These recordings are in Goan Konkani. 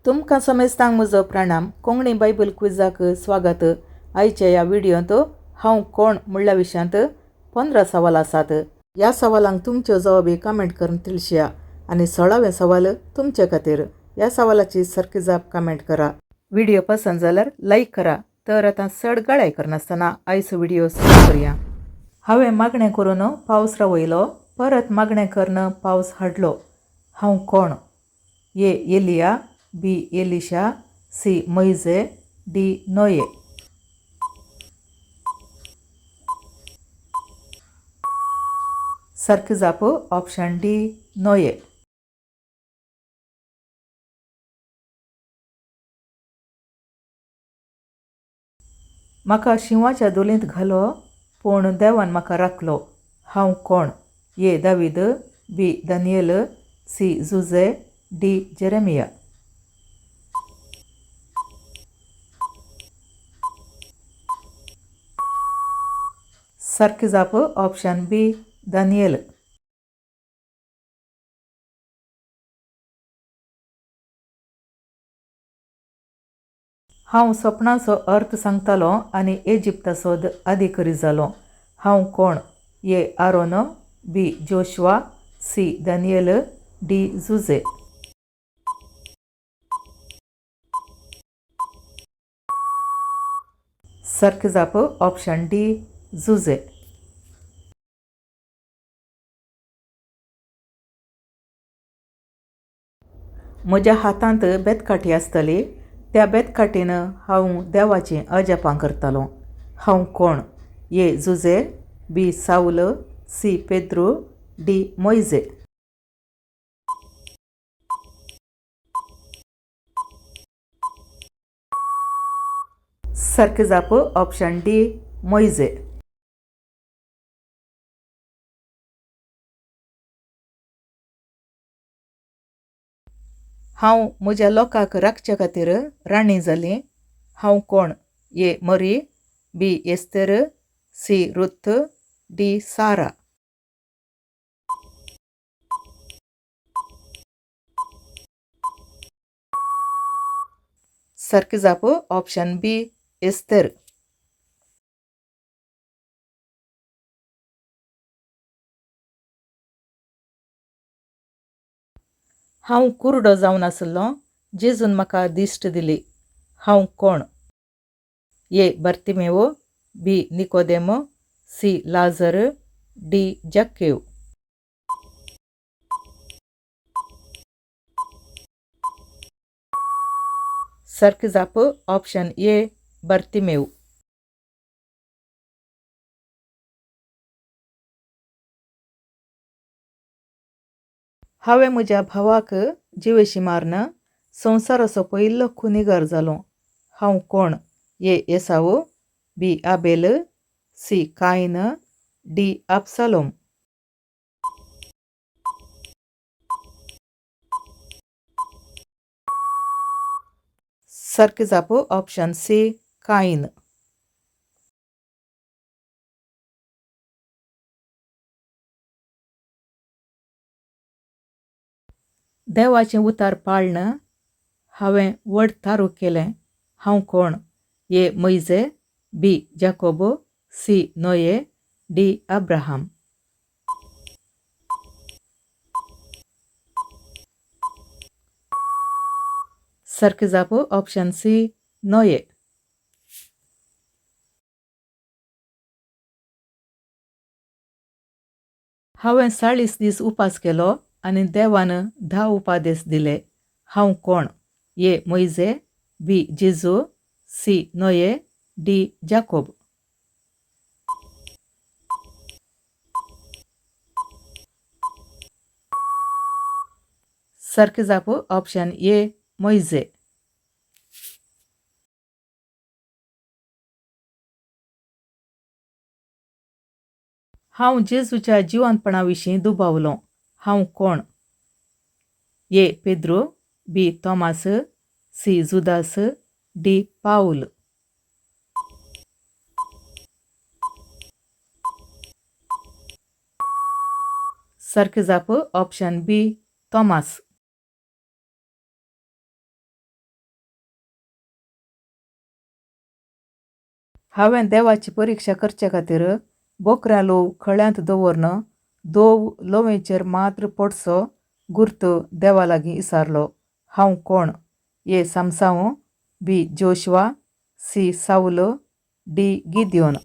तुमकां समेस्तांक म्हजो प्रणाम. कोंकणी बायबल क्विजाक स्वागत. आयच्या ह्या व्हिडियोंत हांव कोण म्हणल्या विशयांत 15 सवाल आसात. ह्या सवालांक तुमच्यो जवाबी कमेंट करून तिळशया आनी 16वें सवाल तुमचे खातीर. ह्या सवालाची सारकी जाप कमेंट करा. व्हिडिओ पसंत जाल्यार लायक करा. तर आतां चड गळाय करनासतना आयचो व्हिडिओ सुरू करुया. हांवें मागणें करून पावस रावयलो, परत मागणें करून पावस हाडलो. हांव कोण? A Elijah, B Elisha, C Moise, D Noah. सारकी जाप ऑप्शन डी नोये. म्हाका शिंवाच्या धोलींत घालो, पूण देवान म्हाका राखलो. हांव कोण? ए दावीद, बी दानियल, सी जुजे, डी जेरेमिया. सारकी जाप ऑप्शन बी दानियल. हांव सपनाचो अर्थ सांगतालो आनी इजिप्ताचो अधिकारी जालो. हांव कोण? ए आरोन, बी जोशुआ, सी दानियल, डी जुजे. सारकी जाप ऑप्शन डी जुजे. म्हज्या हातांत बेतकाठी आसतली, त्या बेतकाठीन हांव देवाचीं अजापां करतालो. हांव कोण? ए जुजे, बी सावल, सी पेद्रू, डी मोयजे. सारकी जाप ऑप्शन डी मोयजे. हांव म्हज्या लोकांक राखचे खातीर राणी जाली. हांव कोण? ए मरी, बी एस्तेर, सी रुथ, डी सारा. सारकी जाप ऑप्शन बी एस्तेर. हांव कुरडो जावन आसलो, जेजून म्हाका दिश्ट दिली. हांव कोण? ए बर्तिमेव, बी निकोदेम, सी लाजर, डी जक्केव. सारकी जाप ऑप्शन ए बर्तिमेव. हांवें म्हज्या भावाक जिवेशी मारून संवसाराचो पयलो खुनीगार जालो. हांव कोण? ए एसाव, बी आबेल, सी कायन, डी अब्सालोम. सारकी जाप ऑप्शन सी कायन. देवाचें उतार पाळन हांवें व्हड तारूक केलें. हांव कोण? ए मोयजे, बी जाकोब, सी नोये, डी अब्राहम. सारकी जाप ऑप्शन सी नोये. हांवें 40 दीस उपास केलो आनी देवान 10 उपादेस दिले. हांव कोण? ए मोयजे, बी जेजू, सी नोये, डी जाकोब. सारकी जाप ऑप्शन ए मोयजे. हांव जेजूच्या जिवंतपणा विशीं दुबावलो. हांव कोण? ए पेद्रू, बी तॉमास, सी जुदास, डी पावल. सारकी जाप ऑप्शन बी तॉमास. हांवें देवाची परिक्षा करचे खातीर बोकऱ्यां लोव खळ्यांत दवरन दोव लोवेचेर मात्र पडचो गुर्त देवा लागीं इसारलो. हांव कोण? ए सामसांव, बी जोशवा, सी सावल, डी गिदियोन.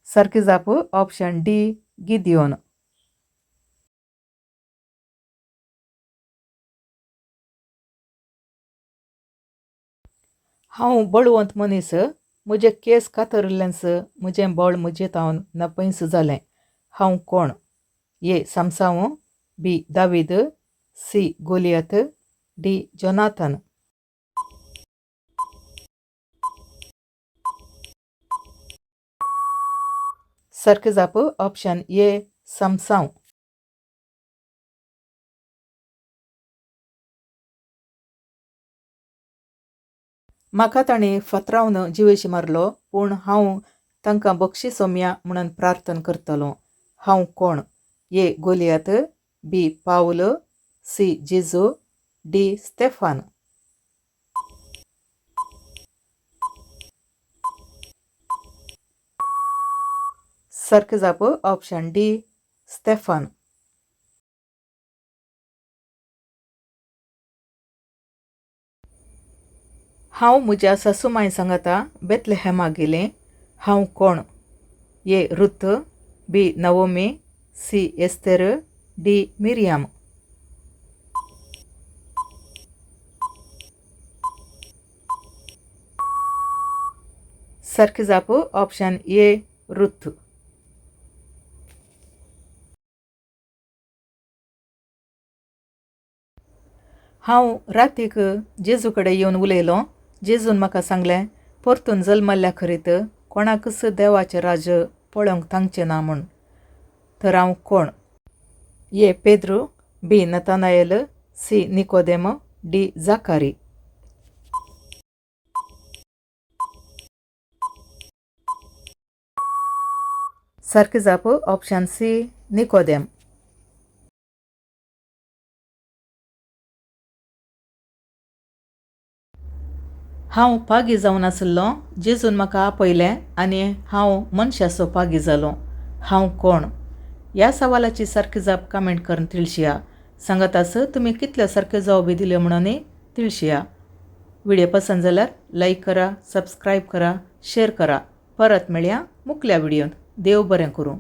सारकी जाप ऑप्शन डी गिदियोन. हांव बळवंत मनीस, म्हजे केंस कातरिल्लेंच म्हजें बळ म्हजे थावन नपयंस जालें. हांव कोण? ए सामसांव, बी दावीद, सी गोलियत, डी जोनाथन. सारकी जाप ऑप्शन ए सामसांव. म्हाका तांणी फातरावन जिवेशी मारलो, पूण हांव तांकां बक्षीस सोमया म्हणून प्रार्थना करतलों. हांव कोण? ए गोलियत, बी पावल, सी जेजू, डी स्तेफान. सारकी जाप ऑप्शन डी स्तेफान. हांव म्हज्या सासूमांय सांगाता बेतलेहॅमा गेलें. हांव कोण? ए Ruth, B Naomi, C Esther, D Miriam. सारकी जाप ऑप्शन ए रुथ. हांव रातीक जेजू कडेन येवन उलयलों. जेजून म्हाका सांगलें, परतून जल्मल्ल्या खरीत कोणाकूच देवाचें राज्य पळोवंक तांकचें ना म्हूण. तर हांव कोण? ए पेद्रू, बी नतानायल, सी निकोदेम, डी जाकारी. सारकी जाप ऑप्शन सी निकोदेम. हांव पागी जावन आशिल्लों. जेजून म्हाका आपयलें आनी हांव मनशाचो पागी जालों. हांव कोण? ह्या सवालाची सारकी जाप कमेंट करून तिळशिया. सांगात आस तुमी कितल्यो सारक्यो जवाबी दिल्यो म्हणून तिळशिया. व्हिडिओ पसंत जाल्यार लायक करा, सबस्क्रायब करा, शेअर करा. परत मेळया मुखल्या व्हिडियोंत. देव बरें करूं.